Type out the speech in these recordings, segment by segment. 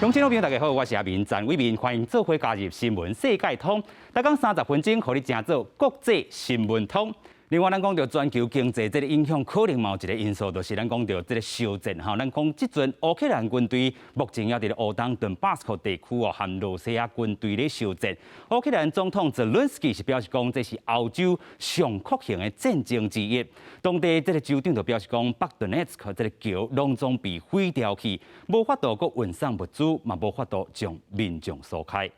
鄉親老朋友大家好，我是阿明詹偉民，歡迎做伙加入新聞世界通。逐工30分鐘，予你成做國際新聞通。另外，咱講著全球經濟這个影響，可能嘛有一个因素，就是咱講著這个燒戰吼。咱講這陣烏克蘭軍隊目前猶佇咧烏東頓巴斯克地區哦，和羅西亞軍隊咧相戰。烏克蘭總統澤倫斯基是表示講，這是歐洲上酷刑的戰爭之一。當地這个州長就表示講，北頓涅茨克這个橋攏總被毀掉去，無法度閣運送物資，嘛無法度將民眾疏開。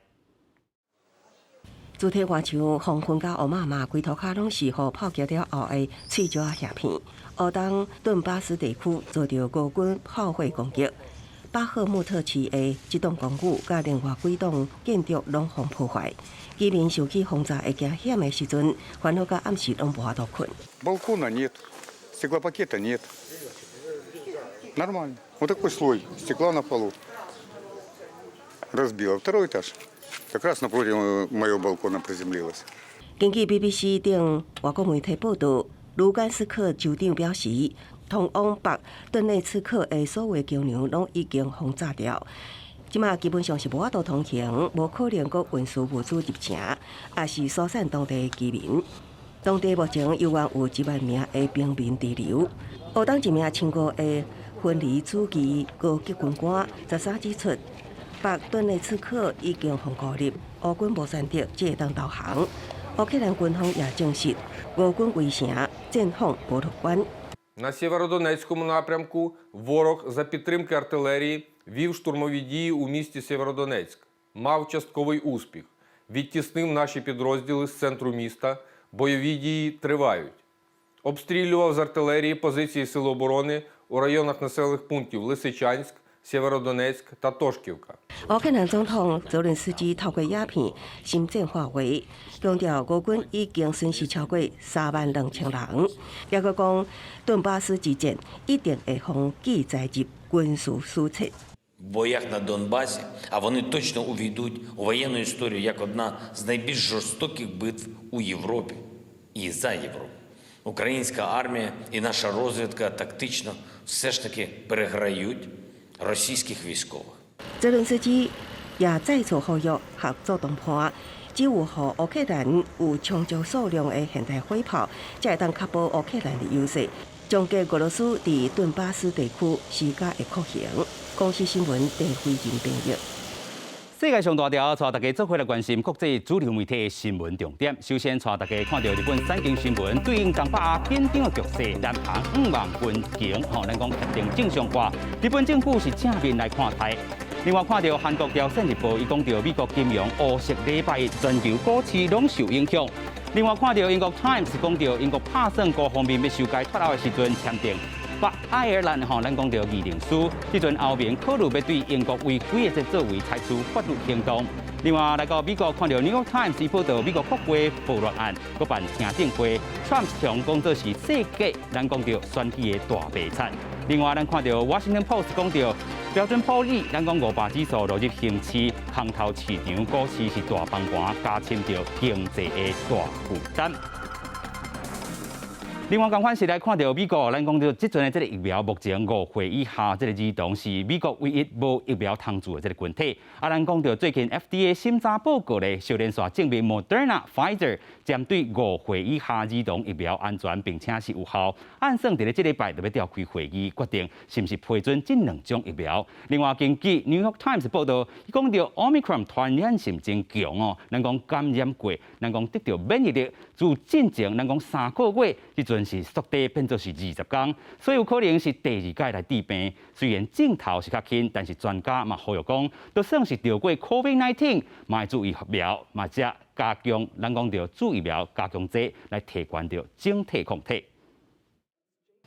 主體外像黃昏佮烏麻麻，規塗跤攏是予炮擊了後的碎石仔瓦片。烏東頓巴斯地區遭著俄軍炮火攻擊，巴赫穆特市的這棟公寓佮另外幾棟建築攏予破壞。居民受去轟炸會驚險的時陣，煩惱到暗時攏無法度睏。 Балкона нет, стеклопакета нет. Нормально. Вот такой слой стекла на полу. Разбило. Второй этаж. Как раз напротив моего балкона приземлилась. 根據 BBC 等外國媒體報導，盧甘斯克州長表示，通往北頓涅茨克的所有橋梁攏已經予炸掉，這馬基本上是無法度通行，無可能閣運輸物資入城，抑是疏散當地居民。當地目前猶原有1萬名的平民滯留。烏東一名親俄的分離主義高級軍官13指出，北頓涅茨克已經予孤立，烏軍無選擇，只會當投降。烏克蘭軍方也證實，俄軍圍城戰況無樂觀。 На Сєвєродонецькому напрямку ворог за підтримки артилерії вів штурмові дії у місті Сєвєродонецьк. Мав частковий успіх. Відтіснив наші підрозділи з центру міста. Бойові дії тривають. Обстрілював з артилерії позиції Сил оборони у районах населених пунктів Лисичанськ, Сєвєродонецьк та Тошківка. 烏克蘭總統澤倫斯基透過影片心戰發話，強調俄軍已經損失超過3萬2千人，抑閣講頓巴斯之戰一定會予記載入軍事史冊。 В боях на Донбасі, а вони точно увійдуть у воєнну історію як одна з найбільш жорстоких битв у Європі і за Європу. Українська армія і наша розвідка тактично все ж таки переграють російських військових. 澤倫斯基也再次呼籲合作談判，只有予烏克蘭有充足數量的現代火炮，才會當確保烏克蘭的優勢，終結俄羅斯佇頓巴斯地區施加的酷刑。公視新聞鄭慧仁編譯。世界上大條，帶大家做伙來關心國際主流媒體的新聞重點。首先，帶大家看著日本產經新聞，對應東北亞緊張的局勢，南韓5萬軍警，吼，咱講協定正常化。日本政府是正面來看待。另外，看著韓國朝鮮日報，伊講著美國金融烏色禮拜一全球股市攏受影響。另外，看著英國 Times 講著英國拍算各方面欲修改脫歐的時陣簽訂北愛爾蘭吼，咱講著議定書，這陣歐盟考慮欲對英國違規的這作為採取法律行動。另外，來到美國看著 New York Times 報導美國國會暴亂案，閣辦聽證會，Trump 強講這是世界咱講著選舉的大白賊。另外，咱看著 Washington Post 講著標準普爾，咱講500指數落入熊市，空頭市場股市是大崩盤，加深著經濟的大負擔。另外，仝款是來看著美國，咱講著這陣的這个疫苗，目前5歲以下這个兒童是美國唯一無疫苗通注的這个群體。啊，咱講著最近 FDA 審查報告咧，小連續證明 Moderna、Pfizer 針對5歲以下兒童疫苗安全，並且是有效。按算佇咧這禮拜就欲召開會議，決定是毋是批准這兩種疫苗。另外，根據 New York Times 報導，伊講著 Omicron 傳染性真強哦，咱講感染過，咱講得著免疫力，自進前咱講3個月，這陣是縮短變做是20工，所以有可能是第二擺來致病。雖然症頭是較輕，但是專家嘛呼籲講，就算是著過 COVID-19，嘛會注疫苗，嘛才加強，咱講著注疫苗加強劑來提懸著整體抗體。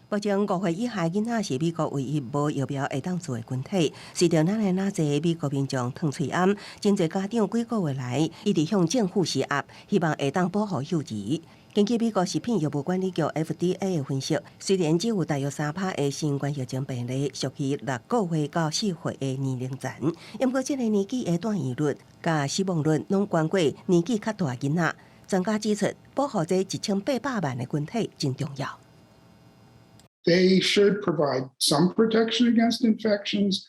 目前5歲以下囡仔是美國唯一無疫苗會當注的群體。隨著愈來愈濟美國民眾糖喙罨，真濟家長幾個月來一直向政府施壓，希望會當保護幼兒。根據美國食品藥物管理局 FDA 的分析，雖然只有大約3趴的新冠疫情病例屬於6個月到4歲的年齡層，毋過這个年紀的染疫率佮死亡率攏懸過年紀較大囡仔。專家指出，保護這1800萬的群體真重要。 They should provide some protection against infections.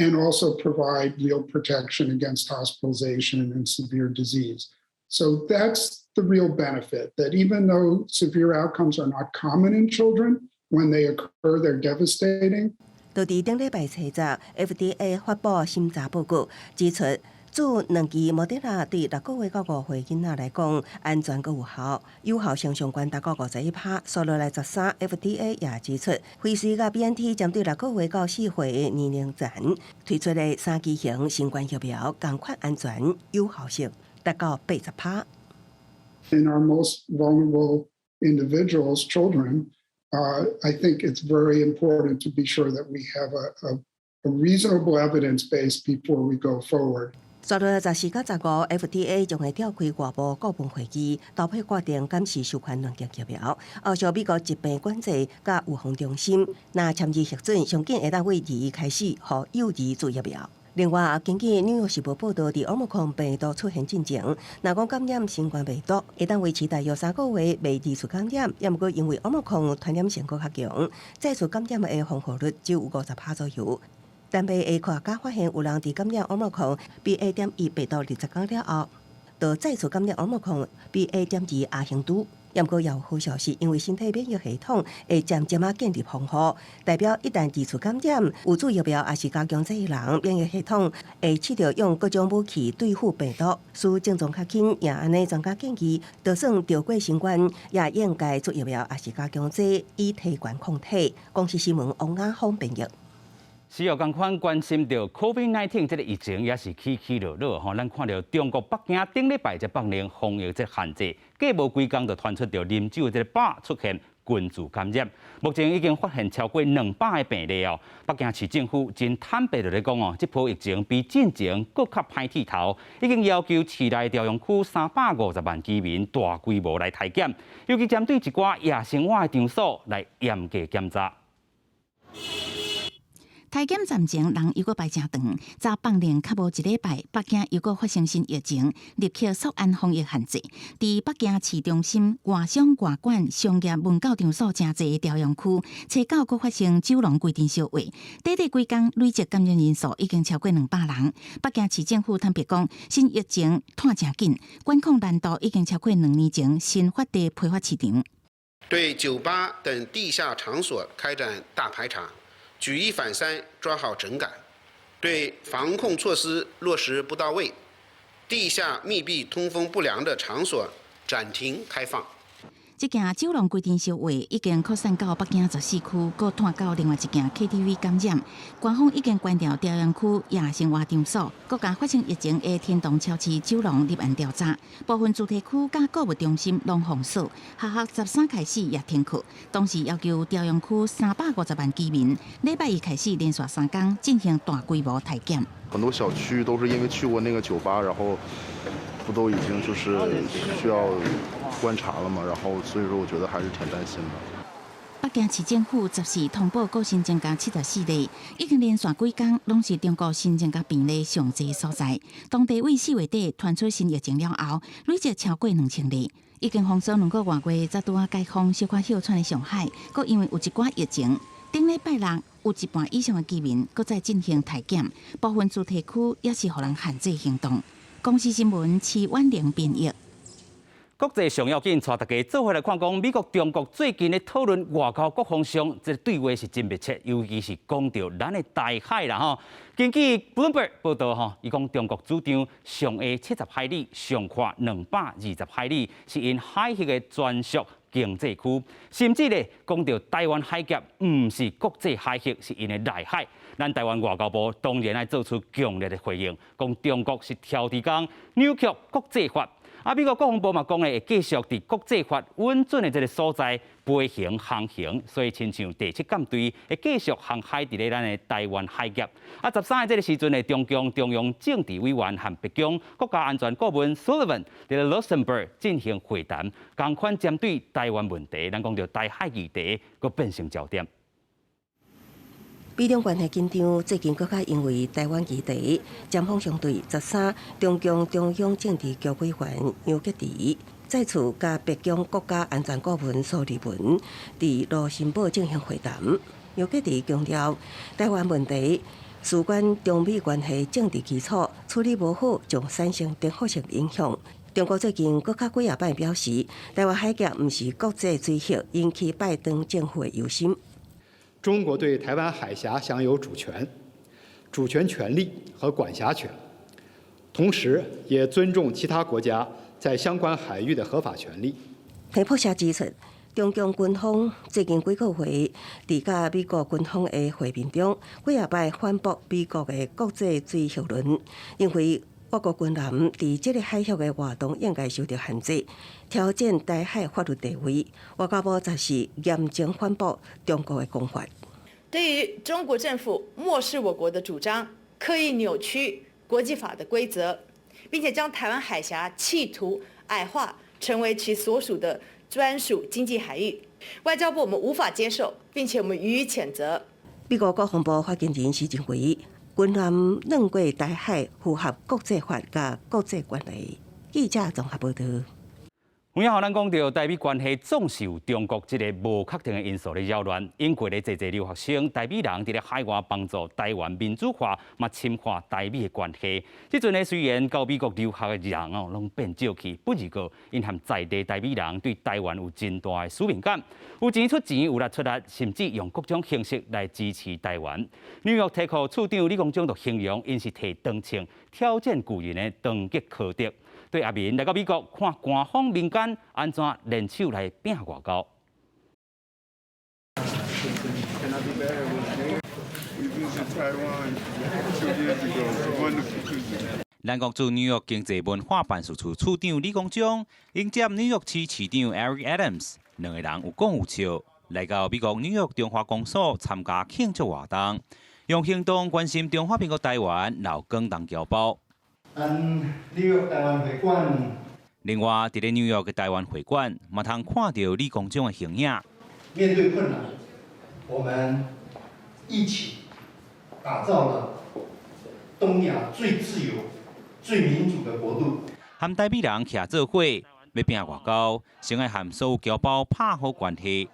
And also provide real protection against hospitalization and severe disease. So that's the real benefit, that even though severe outcomes are not common in children, when they occur, they're devastating. 就佇頂禮拜初十，FDA 發布審查報告，指出注兩劑莫德納對6個月到5歲囡仔來講安全閣有效，有效性上懸達到51%。煞落來13，FDA 也指出，輝瑞佮 BNT 針對6個月到4歲的年齡層推出的三劑型新冠疫苗，仝款安全有效性達到80%。 In our most vulnerable individuals, children, I think it's very important to be sure that we have a reasonable evidence base before we go forward. 煞落來14佮15，FDA 將會召開外部顧問會議，投票決定敢是授權兩劑疫苗。後續美國疾病管制佮預防中心若簽字核准，上緊會當為21開始予幼兒注疫苗。另外，根據《紐約時報》報導，佇奧密克戎病毒出現進前，若講感染新冠病毒，會當維持大約3個月袂二次感染。也毋過因為奧密克戎傳染性閣較強，再次感染的防護率只有50%左右。丹麥的科學家發現，有人佇感染奧密克戎 BA.1病毒20天了後，就再次感染奧密克戎 BA.2亞型株。毋過也有好消息，因為身體免疫系統會漸漸仔建立防護，代表一旦二次感染，有注疫苗抑是加強劑的人，免疫系統會試著用各種武器對付病毒，使症狀較輕。也按呢，專家建議，就算著過新冠，也應該注疫苗抑是加強劑，以提懸抗體。公視新聞王亞峰編譯。是哦，仝款關心著 COVID-19 這个疫情也是起起落落吼。咱看著中國北京頂禮拜才放寬防疫這限制，過無幾工就傳出著啉酒這个吧出現群聚感染，目前已經發現超過200個病例哦。北京市政府真坦白就咧講哦，這波疫情比進前閣較歹鐵頭，已經要求市內朝陽區350萬居民大規模來篩檢，尤其針對一寡夜生活的場所來嚴格檢查。篩檢站前人猶閣排誠長，才放寬較無一禮拜，北京猶閣發生新疫情，立刻縮按防疫限制。佇北京市中心外商外館商業文教場所誠濟的朝陽區，初九閣發生酒廊規陣相話，短短幾工累積感染人數已經超過200人。北京市政府坦白講，新疫情湠誠緊，管控難度已經超過2年前新發的批發市場。對酒吧等地下場所開展大排查。舉一反三，抓好整改，對防控措施落實不到位、地下密閉通風不良的場所暫停開放。這件酒廊規陣相話已經擴散到北京14區，閣湠到另外一間 KTV 感染。官方已經關掉朝陽區夜生活場所，閣共發生疫情的天堂超市酒廊立案調查。部分住宅區佮購物中心攏封鎖，學校13開始也停課。同時要求朝陽區350萬居民，禮拜一開始連續3工進行大規模篩檢。很多小區都是因為去過那個酒吧，然後不都已經就是需要觀察了嘛，然後所以說我覺得還是挺擔心的。北京市政府14通報閣新增加74例，已經連續幾工攏是中國新增加病例上濟所在。當地為4月底傳出新疫情了後，累計超過2000例，已經封鎖2個外月，才拄仔解封，小可歇喘的上海，閣因為有一寡疫情，頂禮拜六有一半以上的居民閣再進行篩檢，部分住宅區也是予人限制行動。公視新聞徐婉玲編譯。國際上要緊，帶大家做伙來看講，美國、中國最近咧討論外交國防上，這个對話是真密切，尤其是講著咱的台海啦吼。根據 Bloomberg 報導吼，伊講中國主張上下70海里，上闊220海里，是𪜶海域的專屬經濟區，甚至咧講著台灣海峽毋是國際海域，是𪜶的內海。咱台灣外交部當然愛做出強烈的回應，講中國是挑佇工扭曲國際法。啊，美國國防部嘛講咧，會繼續佇國際法允准的這个所在飛行航行，所以親像第七艦隊會繼續航海佇咧咱的台灣海峽。啊，13的這个時陣咧，中共中央政治委員和白宮國家安全顧問蘇利文佇咧盧森堡進行會談，仝款針對台灣問題，咱講著台海議題，閣變成焦點。美中關係緊張，最近閣較因為台灣議題針鋒相對。13，中共中央政治局委員楊潔篪再次佮白宮國家安全顧問蘇利文佇盧森堡進行會談。楊潔篪強調，台灣問題事關中美關係政治基礎處理無好，將產生顛覆性影響。中國最近閣較幾仔擺表示，台灣海峽毋是國際水域，引起拜登政府的憂心。中國對台灣海峽享有主權、主權權利和管轄權，同時也尊重其他國家在相關海域的合法權利。彭博社指出，中共軍方最近幾個月，佇佮美國軍方的會面中，幾仔擺反駁美國的國際水域論，認為外國軍艦佇這个海域的活動應該受到限制，挑戰台海法律地位。外交部則是嚴正反駁中國的講法。對於中國政府漠視我國的主張，刻意扭曲國際法的規則，並且將台灣海峽企圖矮化成為其所屬的專屬經濟海域，外交部我們無法接受，並且我們予以譴責。美國國防部發言人是認為，軍艦橫過台海符合國際法佮國際慣例。記者綜合報道。有影予咱講著台美關係總是有中國這個無確定的因素咧擾亂。英國的濟濟留學生台美人佇咧海外幫助台灣民主化，嘛深化台美的關係。這陣呢雖然到美國留學的人哦，攏變少去，不過𪜶和在地台美人對台灣有真大的使命感，有錢出錢，有力出力，甚至用各種形式來支持台灣。紐約鐵庫處長李鴻忠就形容，𪜶是提長槍挑戰巨人的唐吉訶德。對阿民來到美國看官方民間按怎聯手來拚外交。南國駐紐約經濟文化辦事處處長李鴻忠迎接紐約市市長 Eric Adams，兩个人有講有笑，來到美國紐約中華公所參加慶祝活動，用行動關心中華民國台灣，留廣東僑胞。咱紐約台灣會館。另外，佇咧紐約的台灣會館，嘛通看著李鴻忠的形影。面對困難，我們一起打造了東亞最自由、最民主的國度。和台美人徛做伙，欲拚外交，先愛和所有僑胞拍好關係。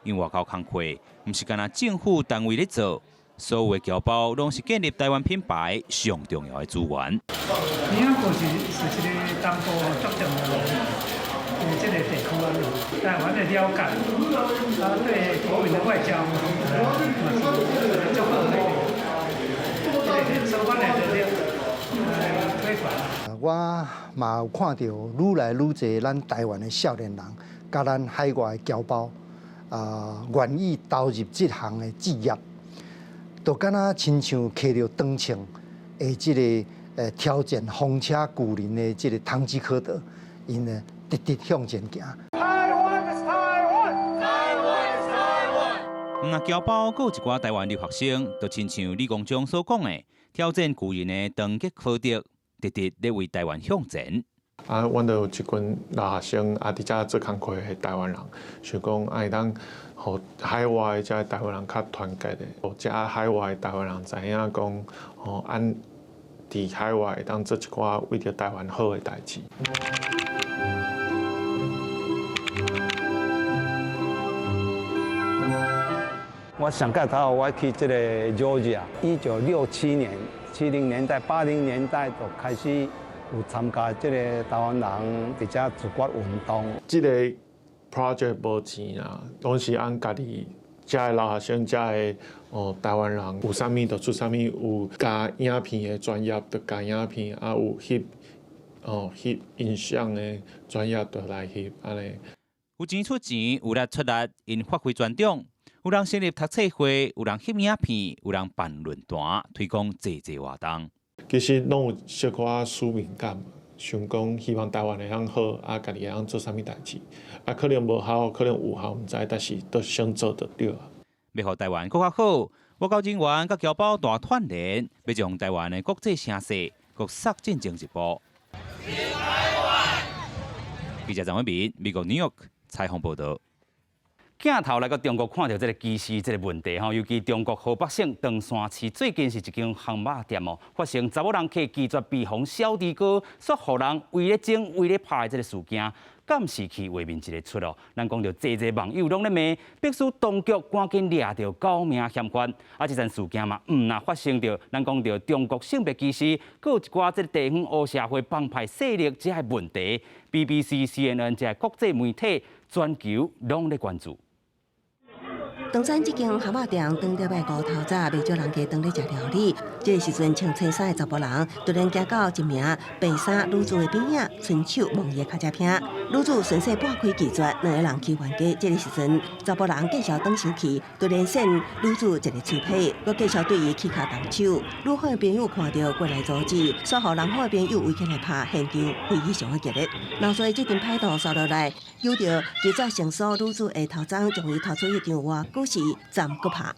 因為外交工課，毋是干焦政府單位咧做。所有的僑胞攏是建立台灣品牌上重要的資源。紐約是一个東部足重要的這个地區啊，台灣的了解，啊對國民的外交嘛是足好的，這個相關的推廣。我嘛有看著愈來愈濟咱台灣的少年人，佮咱海外的僑胞啊，願意投入這項的志業。就敢若親像騎著長槍的這个挑戰風車巨人的這个唐吉訶德，𪜶呢直直向前行。 Taiwan is Taiwan， Taiwan is Taiwan。毋若僑胞，閣有一寡台灣留學生，就親像李鴻忠所講的，挑戰巨人的唐吉訶德，直直咧為台灣向前。啊，阮就有一群留學生，啊，佇遮做工課的台灣人，想講啊，會當予海外的遮台灣人較團結的，予遮海外的台灣人知影講，吼，按佇海外會當做一寡為著台灣好的代誌。我上蓋頭，我去這個 Georgia，1967年、70年代、80年代就開始有參加這个台灣人佇遮自決運動。這个 project 無錢啊，攏是按家己遮的留學生、遮的哦台灣人有啥物就出啥物，有加影片的專業就加影片，啊有翕哦翕音像的專業就來翕按呢。有錢出錢，有力出力，𪜶發揮專長。有人成立讀冊會，有人翕影片，有人辦論壇，推廣濟濟活動。其實攏有小可使命感，想講希望台灣會當好，啊，家己會當做啥物代誌，啊，可能無效，可能有效，毋知，但是都先做就對啊。欲予台灣閣較好，外交人員佮僑胞大串聯，欲將台灣的國際聲勢閣殺進前一步。記者張偉民，美國紐約採訪報導。鏡頭來到中國，看著這个歧視這个問題吼，尤其中國河北省唐山市最近是一間烘肉店哦，發生查某人客拒絕備予小豬哥，煞予人圍咧爭、圍咧拍的這个事件，監視器畫面一个出哦，咱講著濟濟網友攏咧罵，必須當局趕緊掠著九名嫌犯。啊，這件事件嘛，毋若發生著，咱講著中國性別歧視，閣有一寡這个地方黑社會幫派勢力這个問題，BBC、CNN 這个國際媒體全球攏咧關注。唐山這間蛤仔店當禮拜五透早，袂少人家當咧食料理。這个時陣穿青衫的查埔人突然行到一名白衫女子的邊仔，伸手摸伊的跤跡片。女子順勢撥開拒絕，兩個人去冤家。這个時陣，查埔人繼續轉生氣，突然扇女子一个喙皮，閣繼續對伊起跤動手。女方的朋友看著過來阻止，煞予男方的朋友圍起來拍，現場非常的激烈。鬧出這陣歹徒紲落來，揪著拒絕成訴女子的頭鬃，將伊拖出去場外，閣是斬閣拍。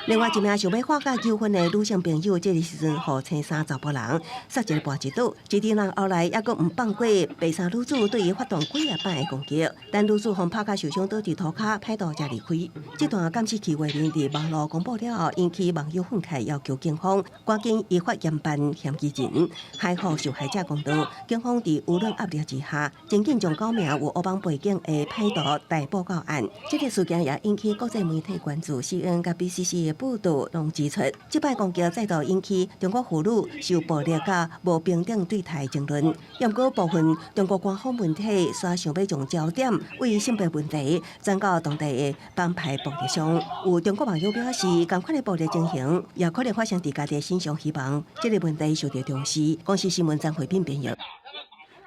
另外一名想欲化解糾紛的女性朋友，這个時陣予青衫查埔人殺一个跋一倒，這陣人後來猶閣毋放過白衫女子對伊發動幾仔擺的攻擊，但女子予拍甲受傷倒佇塗跤，歹徒才離開。這段監視器畫面佇網路公布了後，引起網友憤慨，要求警方趕緊依法嚴辦嫌疑人。還予受害者公道，警方佇輿論壓力之下，真緊將九名有黑幫背景的歹徒逮捕到案。這个事件也引起國際媒體關注，CNN佮 BBC 的報道攏指出，這擺攻擊再度引起中國婦女受暴力佮無平等對待爭論。毋過部分中國官方媒體煞想欲將焦點為性別問題轉到當地的幫派暴力上。有中國網友表示，仝款的暴力情形也可能發生佇家己身上，希望這个問題受到重視。公視新聞張慧敏編譯。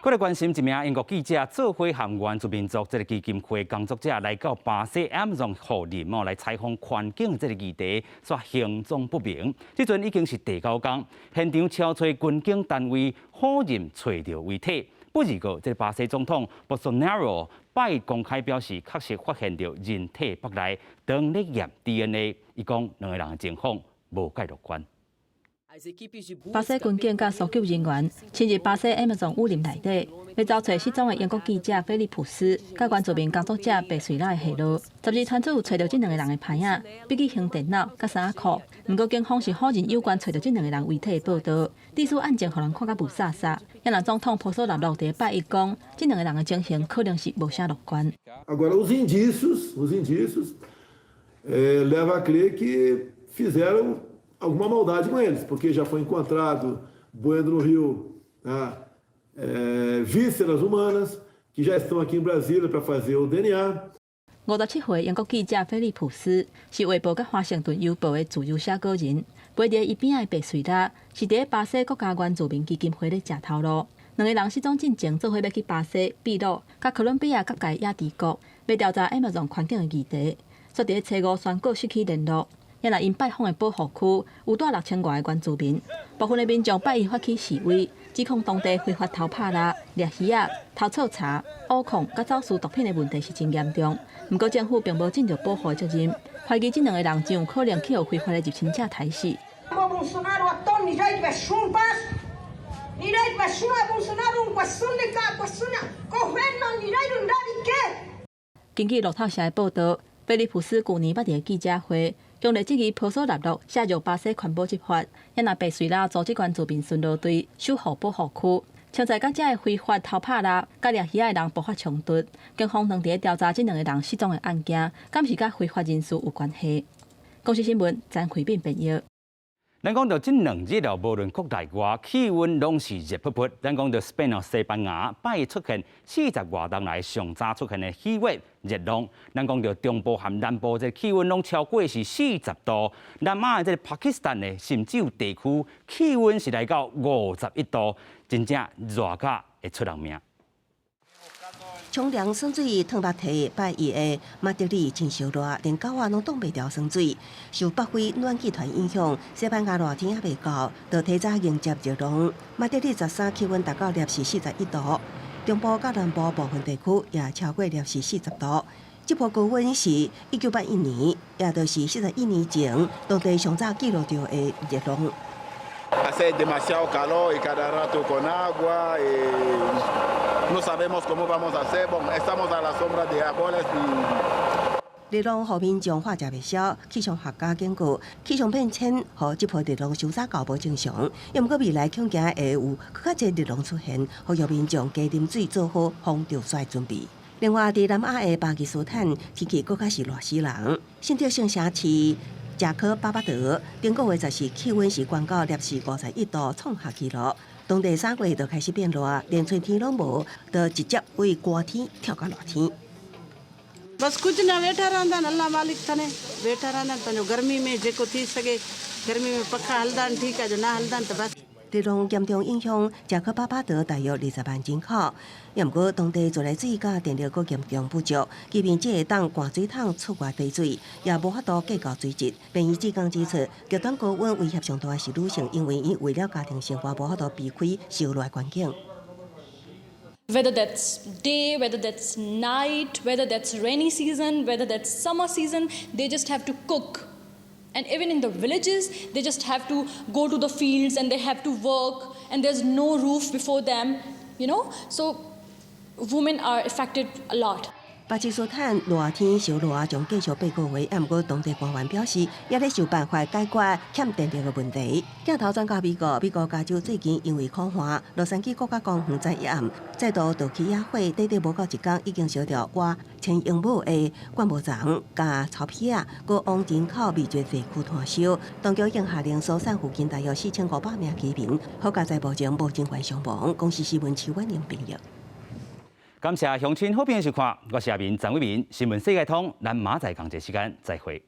閣來關心一名英國記者做伙和原住民族這个基金會工作者來到巴西 Amazon 雨林哦來採訪環境這个議題，煞行蹤不明。這陣已經是第九工，現場敲揣軍警單位否認揣著遺體。不過，這个巴西總統博索納羅拜一公開表示，確實發現著人體腹內當咧驗 DNA，伊講兩个人的情況無蓋樂觀。巴西軍警佮搜救人員深入巴西 Amazon 雨林內底，欲找揣失蹤的英國記者菲利普斯佮原住民工作者白瑞拉的下落。十二傳出揣著這兩個人的牌仔，筆記型電腦佮衫仔褲。毋過警方是否認有關揣著這兩個人遺體的報道。歷史案件予人看甲霧煞煞。越南總統波索納洛佇拜一講，這兩個人的情形可能是無啥樂觀。 Agora, os indícios levam a crer que fizeram alguma maldade com eles, porque já foi encontrado boiando no rio, tá, vísceras humanas que já estão aqui em Brasília para fazer o DNA. 57歲英國記者菲利普斯是《衛報》佮華盛頓郵報的自由寫稿人，陪佇伊邊仔的白瑞拉是佇巴西國家原住民基金會咧食頭路。兩个人失蹤進前，做伙欲去巴西、秘魯、佮哥倫比亞國界野豬國，欲調查 Amazon 環境的議題，煞佇初五宣告失去聯絡。也若𪜶拜訪的保護區有蹛6000外个原住民，部分的民眾拜一發起示威，指控當地非法偷拍獵、獵魚仔、偷採茶、挖礦佮走私毒品的問題是真嚴重。毋過政府並無盡著保護的責任，懷疑這兩個人真有可能去予非法的入侵者刣死。根據路透社的報導，菲利普斯舊年捌佇記者會，強烈質疑波索納洛涉入巴西環保執法，也若白瑞拉組織原住民巡邏隊守護保護區，潛在佮這个非法偷拍獵、佮獵魚仔的人爆發衝突，警方當佇調查這兩個人失蹤的案件，敢是佮非法人士有關係？公視新聞詹惠敏編譯。咱講著這兩日哦，無論國內外，氣溫攏是熱噗噗。咱講著 Spain 哦，西班牙拜一出現40外冬來上早出現的氣溫熱浪。咱講著中部和南部這氣溫攏超過是40度。南亞的這个巴基斯坦呢，甚至有地區氣溫是來到51度，真正熱甲會出人命。沖涼耍水淌目涕，拜一的馬德里真燒熱，連狗仔攏擋袂牢耍水。受北非暖氣團影響，西班牙熱天猶未到，就提早迎接熱浪。馬德里13氣溫達到攝氏41度，中部佮南部部分地區也超過攝氏40度。這波高溫是1981年，也就是41年前當地上早記錄著的熱浪。 Hace demasiado calor y cada rato con agua y no sabemos cómo vamos a hacer. Bueno, estamos a la sombra de árboles y 熱浪予民眾喝食袂消，氣象學家警告，氣象變遷予這波熱浪傷早到無正常。毋過未來恐驚會有閣較濟熱浪出現，呼籲民眾加啉水，做好防著暑準備。另外，佇南亞的巴基斯坦，天氣閣較是熱死人。信德省城市賈科巴巴德頂個月十四氣溫是懸到攝氏51度，創下紀錄。當地3月就開始變熱，連春天攏無，就直接為寒天跳到熱天。 बस कुझु न वेठा रहंदा आहिनि, अलाह मालिक अथनि, वेठा रहंदा आहिनि। पंहिंजो गर्मी में जेको थी सघे, गर्मी में पखा हलंदा आहिनि, ठीकु आहे, जो न हलंदा आहिनि त बस。熱浪嚴重影響賈科巴巴德大約20萬人口，毋過當地自來水佮電力閣嚴重不足，居民只會當灌水桶出外提水，也無法度計較水質。病院志工指出，極端高溫威脅上大的是女性，因為𪜶為了家庭生活無法度避開燒熱環境。 Whether that's day, whether that's night, whether that's rainy season, whether that's summer season, they just have to cook. And even in the villages, they just have to go to the fields and they have to work, and there's no roof before them. So women are affected a lot. 巴基斯坦熱天燒熱將繼續8個月，毋過當地官員表示，也咧想辦法解決欠電力的問題。鏡頭轉到美國，美國加州最近因為苦旱，洛杉磯國家公園昨暗再度著起野火，短短無夠一工已經燒掉倚1000英畝的灌木叢佮草皮仔，閣往人口密集地區湠燒。當局已經下令疏散附近大約4500名居民，好佳哉目前無人員傷亡。公視新聞徐婉玲編譯。感謝鄉親好朋友收看，我是阿明張偉明，新聞世界通，咱明仔載仝這時間再會。